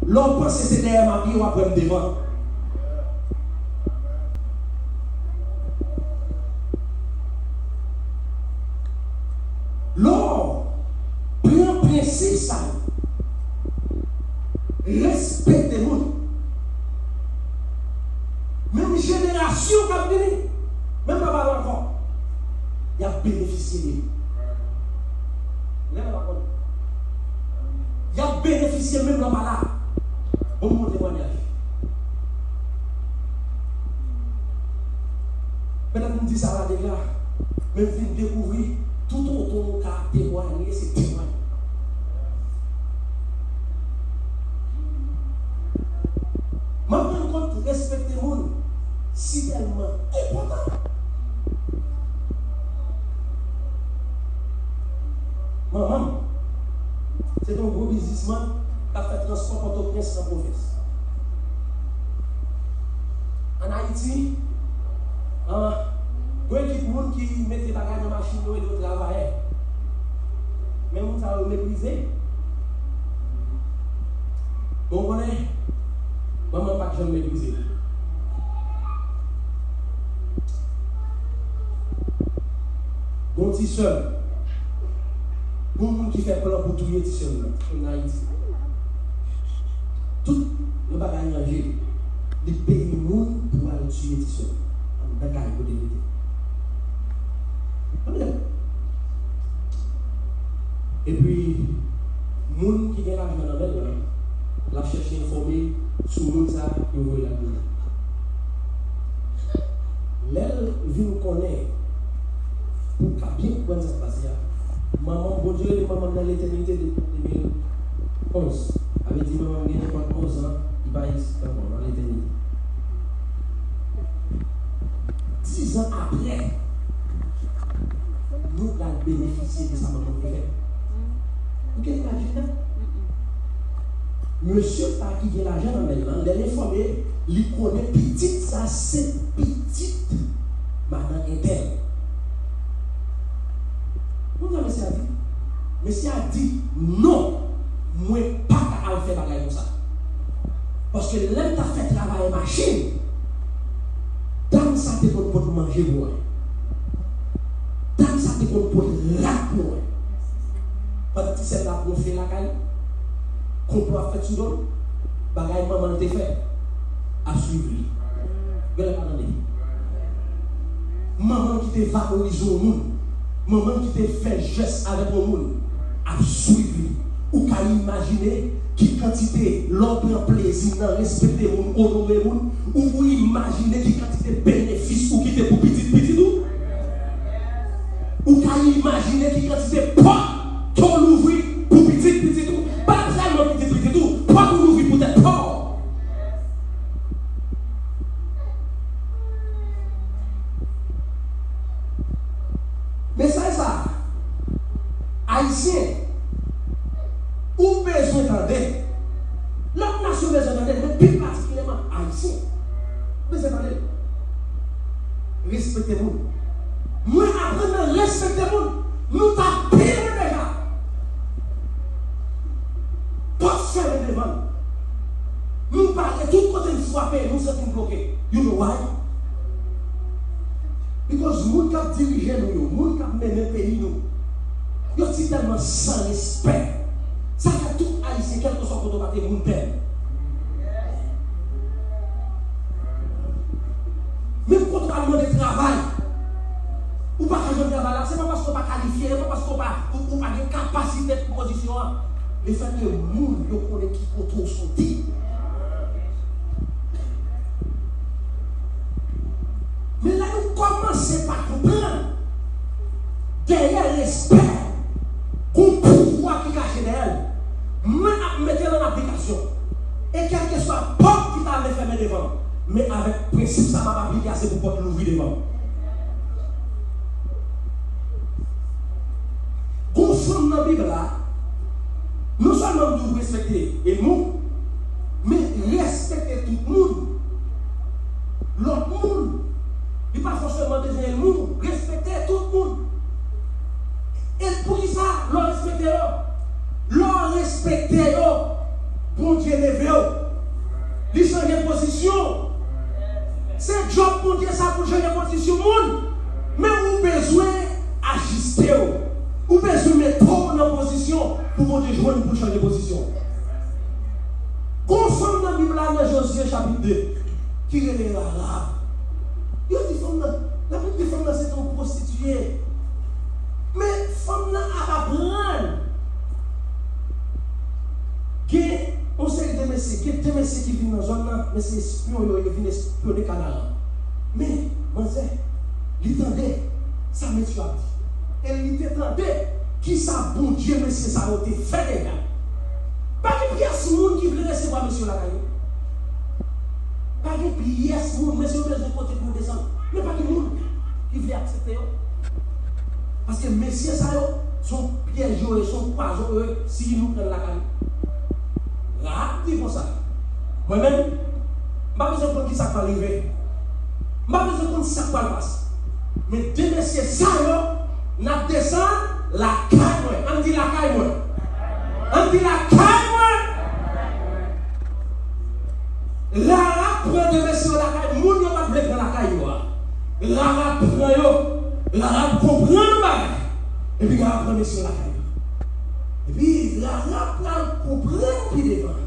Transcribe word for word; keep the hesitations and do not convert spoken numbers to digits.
Lè w panse se dèyè m ap ye, w ap wè m devan. Lè w pran prensip sa yo, respekte moun. Menm jenerasyon k ap vini, menm lè w pa la ankò, y ap benefisye de li. Lè w pa konnen. Y ap benefisye menm lè w pa la. Bon, bon temwanyaj. Petèt m di sa la deja, men m vin dekouvri tou tonton ou ka temwanye, se temwanye. M ap rann kont respekte moun si tèlman enpòtan. Manman m, se te yon gwo biznismann k ap fè transpò Pòtoprens nan pwovens. Ann Ayiti, an, gon ekip moun ki mete bagay nan machin yo, rele yo travayè. Men moun sa yo meprize. Bon, konnen, manman m pa t janm meprize. Gon ti sè m, gon moun ki fè plan pou touye ti sè m nan, ti sè m nan Ayiti. Tout yon bagay ranje, li peye moun pou al tiye ti sè m anndan kay kote l rete. Tande. Epi, moun ki gen lajan nan men l lan, l ap chèche enfòme sou moun sa a pou voye l al prizon. Lè l vin konnen, pou w ka byen konprann sa k pase a, manman m, Bondye rele manman m nan letènite depi de mil onz. Sa vle di manman m gen nenpòt onz an, li pa egziste ankò nan letènite. Dizan apre, nou pral benefisye de sa manman m te fè. Ou gen imajine sa? Mesye sa ki gen lajan nan men l lan, lè l enfòme, li konnen pitit sa se pitit madan entèl. Ou konn sa mesye a di? Mesye a di, "Non, mwen pa ka al fè bagay konsa." Paske lè m t ap fè travay machin, dam sa te konn pot manje pou mwen. Dam sa te konn pot rad pou mwen. Pandan ti sè m la ap wonfle lakay, konplo ap fèt sou do l, bagay manman l te fè ap swiv li. Genlè pa tande. Manman ki te valorize yon moun, manman ki te fè jès avèk yon moun, ap swiv li. Ou ka imajine ki kantite, lè w pran plezi nan respekte moun, onore moun, ou, ou imajine ki kantite benefis ou kite pou pitit pitit ou? Ou ka imajine ki kantite pòt ke w louvri pou pitit pitit ou? Pa sèlman pitit pitit ou, pòt ou louvri pou tèt pa w. Mesaj sa a, Ayisyen, ou bezwen tande l. Lòt nasyon bezwen tande l, men pi patikilyèman Ayisyen, ou bezwen tande l. Respekte moun. Mwen aprann nan respekte moun. Nou t ap peye deja. Pòt fèmen devan n. Nou pare, tout kote n frape, nou santi n bloke. You know why? Because moun k ap dirije nou yo, moun k ap mennen peyi nou, yo ti tèlman san respè. Sa fè tout Ayisyen, kèlkeswa kote w pa te, moun pè l. Menm kote w al mande travay, ou pa ka jwenn travay la, se pa paske w pa kalifye, se pa paske w pa, ou, ou pa gen kapasite pou pozisyon an. Lefètke moun yo konnen ki kote w soti. Men lè nou kòmanse pa konprann, dèyè respè, gon pouvwa ki kache dèyè l. Mwen ap mete l an aplikasyon. E kèlkeswa pòt ki ta vle fèmen devan m, men avèk prensip sa m ap aplike a, se pou pòt louvri devan m. Gon fanm nan Bib la, non sèlman m di w respekte elmou, men respekte tout moun. Lòt moun, li pa fòseman bezwen elmou, respekte tout moun. E poukisa lè w respekte yo? Lè w respekte yo, Bondye leve w. Li chanje pozisyon. Se djòb Bondye sa pou l chanje pozisyon moun. Men ou bezwen ajiste w. Ou bezwen mete w nan pozisyon pou Bondye jwenn pou l chanje pozisyon. Gon fanm nan Bib la nan Jozye chapit de ki rele Rahab. Yo di fanm nan, Labib di fanm nan se te yon pwostitiye. Men fanm nan ap aprann. Gen yon seri de mesye, gen de mesye ki vin nan zòn nan, men se espyon yo, yo vin espyone Kanaran. Men, manzè, li tande sa mesye yo ap di. E li te tande kisa Bondye mesye sa yo te fè deja. Pa gen pyès moun ki vle resevwa mesye yo lakay yo. Pa gen pyès moun, mesye yo bezwen kote pou yo desann. Men pa gen moun ki vle aksepte yo. Paske mesye sa yo, se yon pyèj yo ye, se yon pwazon yo ye, si nou pran lakay yo. Rahab di konsa, mwen menm, m pa bezwen konn kisa k pral rive. M pa bezwen konn sa k pral pase. Men de mesye sa yo, n ap desann lakay mwen. Ann di lakay mwen. Ann di lakay mwen. Rahab pran de mesye yo lakay moun yo pa t vle pran lakay yo a. Rahab pran yo. Rahab konprann yon bagay. Epi Rahab pran mesye yo lakay yo. Epi Rahab pral konprann pi devan.